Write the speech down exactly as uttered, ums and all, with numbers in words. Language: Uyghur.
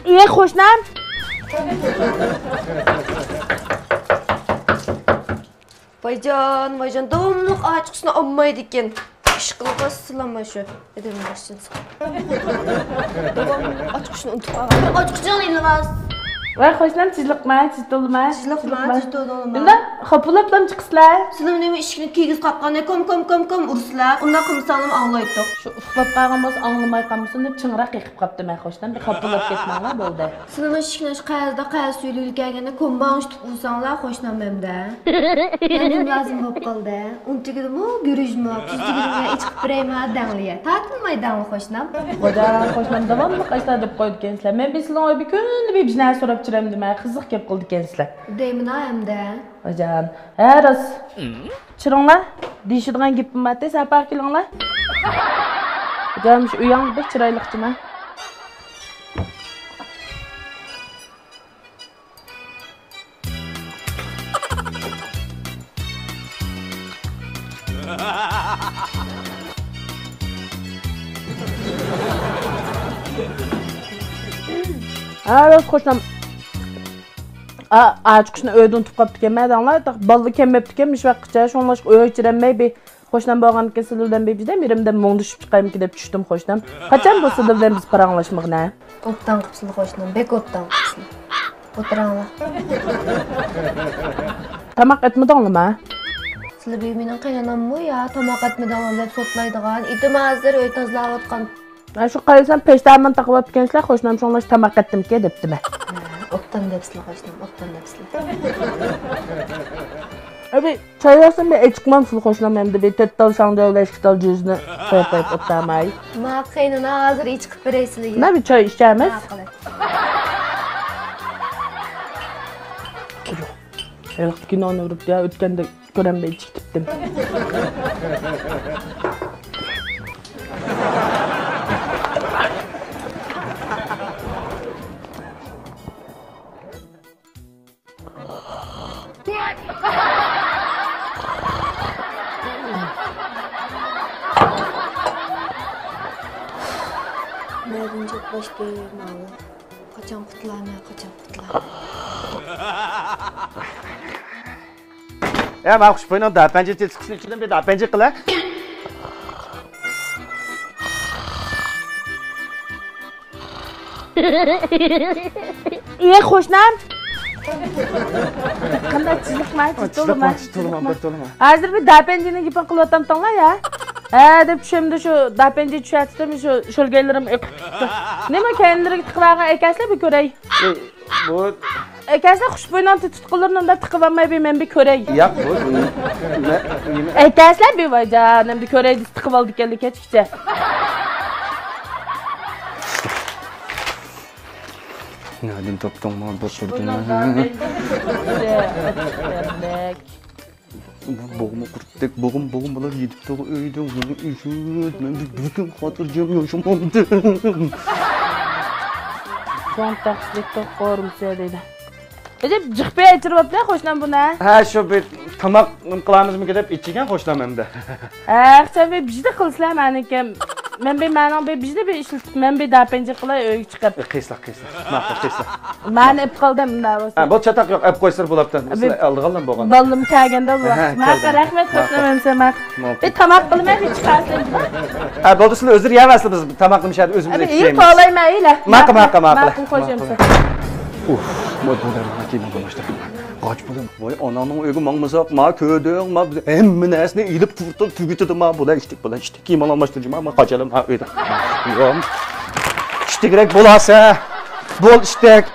ئى، قوشنام! ۋايجان، ۋايجان، داۋاملىق ئاچقۇچنى ئالمايدىكەن. ئىشقىلىپ سىلەممۇ شۇ ئادەمنىڭ بېشىدىن سىقىپ. داۋاملىق ئاچقۇچنى ئۇنتۇپ قالغان. بىر ئاچقۇچنى ئېلىۋاز. ۋاي قوشنام، تىزلىقما، تىز تولىما؟ تىزلىقما، تىز تولىما؟ ئۇنداق خاپىلاپلا چىقىسىلەر. سىلەر نېمە ئىشىكنى كىيگۈز قاققاندەك كوم، كوم، كوم، كوم ئۇرىسىلەر؟ ئۇنداق قىلمىساڭلار ئاڭلايتتۇق. شۇ ئۇخلاپ قالغان بولسا ئاڭلىماي قالمىسۇن دەپ چىڭراق قېقىپ قاپتىمەن قوشنام. بىر خاپىلاپ كەتمەڭلار، بولدى. سىلىنىڭ ئىشىكنى ئاشۇ قەرزدە قەرز سۈيلۈگە كەلگەندە كومباڭ ئۇرساڭلار قوشنام ئەمدى. يەنە نېمە لازىم بولۇپ قالدى؟ ئۇنتۇگىدىمۇ، گۈرۈژمۇ، تۈزدۈگىدىمۇ ئېچىقىپ بېرەيمۇ دەڭلىيە. تارتىنماي دەڭلى قوشنام. خوجا، قوشنام داۋاملىق ئاشۇنداق دەپ قويىدىكەنسىلەر. مەن بىر سىلىنىڭ ئۆيىگە كۈندە بىر نەرسە سوراپ چۈرەمدىمە، قىزىق گەپ قىلىدىكەنسىلەر. دەيمىنا ئەمدى. خوجام، ھە راست. چىرىڭلار، دېيىشىدىغان گېپىم بارتى، سەپەر كېلىڭلار. خوجام، شۇ ئۆيۈڭ بەك چىرايلىق جۇما. ھە، راست قوشنام. ئا، ئاچقۇچنى ئۆيدە ئۇنتۇپ قاپتىكەنمەن دەڭلار. بالىلار كەلمەپتىكەن مۇشۇ ۋاقىتقىچە، شۇڭلاشقا ئۆيگە كىرەلمەي بىر قوشنام بولغاندىكىن سىلەر بىلەن بىر بىردەم يېرىمدە مۇڭدىشىپ چىقايمىكىن دەپ چۈشتۈم قوشنام. قاچان بولسا سىلەر بىلەن بىز پاراڭلاشمىغىنە؟ ئوبدان قىپسىلە قوشنام، بەك ئوبدان قىپسىلە. ئولتۇراڭلار. تاماق ئەتمىدىڭلىما؟ سىلەر بىر مېنىڭ قېيىناناممۇ يا تاماق ئەتمىدىڭلار دەپ سوتلايدىغان؟ ئىتىم ھازىر ئۆي تازىلاۋاتقان. مەن شۇ قارىسام پەشتامىنى تاقىۋاپتىكەنسىلەر، قوشنام شۇڭلاشقا تاماق ئەتتىمىكىن دەپتىمەن. ھە، ئوبدان دەپسىلە قوشنام، ئوبدان دەپسىلە. ئەبى، چاي بەرسەم بىر ئېچىقمامسىلە قوشنام، ئەمدى بىر تۆت تال شاڭجاۋ بىلەن ئىككى تال جۈزنى قويۇپ قويۇپ ئولتۇرماي. ما قېيىنىنا ھازىر ئېچىقىپ بېرەي سىلىگە. مەن بىر چاي ئىچەمىز. ماقۇل. ھېلىقى كىنونى ئۇرۇپ يا ئۆتكەندە كۆرەلمەي چىقىپ كېتىپتىم. نەدىن جىقلاشتى ماۋۇ؟ قاچان قۇتۇلارمەن، قاچان قۇتۇلارمەن؟ ئە، ماۋۇ خۇشبۇينىڭ داپەنجى تېتىقىسىنىڭ ئىچىدىن بىر داپەنجى قىلە. ئى، قوشنام! قانداق چىلىقما، چىلىقما، چىلىقما، چىلىقما. بىر تولىما. ھازىر بىر داپەنجىنىڭ گېپىنى قىلىۋاتامتىڭلار يا؟ ھە دەپ چۈشۈمدە شۇ داپەنجى چۈشەتتىم، شۇ شۆلگەيلىرىم ئېقىپ كېتىپتۇ. نېمە كەينىلىرىگە تىقىۋالغان ئەكەسلە بىر كۆرەي. ئى، بۇ ئەكەسلە خۇشبۇينىڭ تۇتقىلىرىنى ئۇنداق تىقىۋالماي بىر مەن بىر كۆرەي. ياق، بۇ نېمە؟ ئەكەسلە بىر ۋايجان، ئەمدى كۆرەي دېسە تىقىۋالىدىكەنلىك كەچكىچە. نەدىن تاپتىڭ ما بۇ قۇردىنى؟ بوغما قۇرتتەك بوغۇم بوغۇم بولۇپ يېتىپتۇ ئۆيدە. ئۇنى ئۈشۈت، مەن بىر كۈن خاتىرجەم ياشىمامدىم. چوڭ تەخسىلىك توق قورۇمسە دەيدۇ. ئەجەب جىق پېي ئېچىرىۋاپتۇ قوشنام بۇنى. ھە، شۇ بىر تاماق نېمە قىلامىزمىكىن دەپ ئېچىگەن قوشنام ئەمدى. ھە، خىچان بىر بىجدە قىلسىلە مەنىڭكى. مەن بىر مەنىڭ بىر بىجدە بىر ئىشلىتىپ، مەن بىر داپەنجى قىلاي ئۆيگە چىقىپ. قىلسىلا، قىلسىلا. ماقۇل، قىلسىلا. مەنى ئېپ قالدىم ئۇنداق بولسا. ھە، بولدى، چاتاق يوق، ئەپ قويسىلا بولاپتۇ. سىلەر ئالدىغانلا بولغان. بالىلىرىم كەلگەندە بولغان. ھە، ماقۇل، كەلگەن. رەھمەت، ماقۇل. قوشنام ئەمسە ماقۇل. ماقۇل. بىر تاماق قىلماي بىر چىقارسىلەر. ھە، بولدى، سىلەر ئۆزلىرى يەۋەرسىلە، بىز تاماقنى مۇشۇ يەردە ئۆزىمىز ئەمدى ئېلىپ يەپ كېلىمىز. تولايمەن، ئېلە. ماقۇل، ماقۇل، ماقۇل. ماقۇل، خوش ئەمسە. ئۇف، ما بۇ دەرمان كىيىم ئالماشتۇرۇڭ. قاچ بولۇڭ. ۋاي، ئاناڭنىڭ ئۆيىگە ماڭمىساق، ما كۆردۈڭ، ما بىز ھەممە نەرسىنى ئېلىپ تۇرۇپ تۈگىتىدۇ، ما بۇلار ئىشتەك، بۇلار ئىشتەك. كىيىم ئالماشتۇرجىما، ما قاچالام، ھا، ئۆيدە. يوق. ئىشتەكرەك بولاسە. بول ئىشتەك.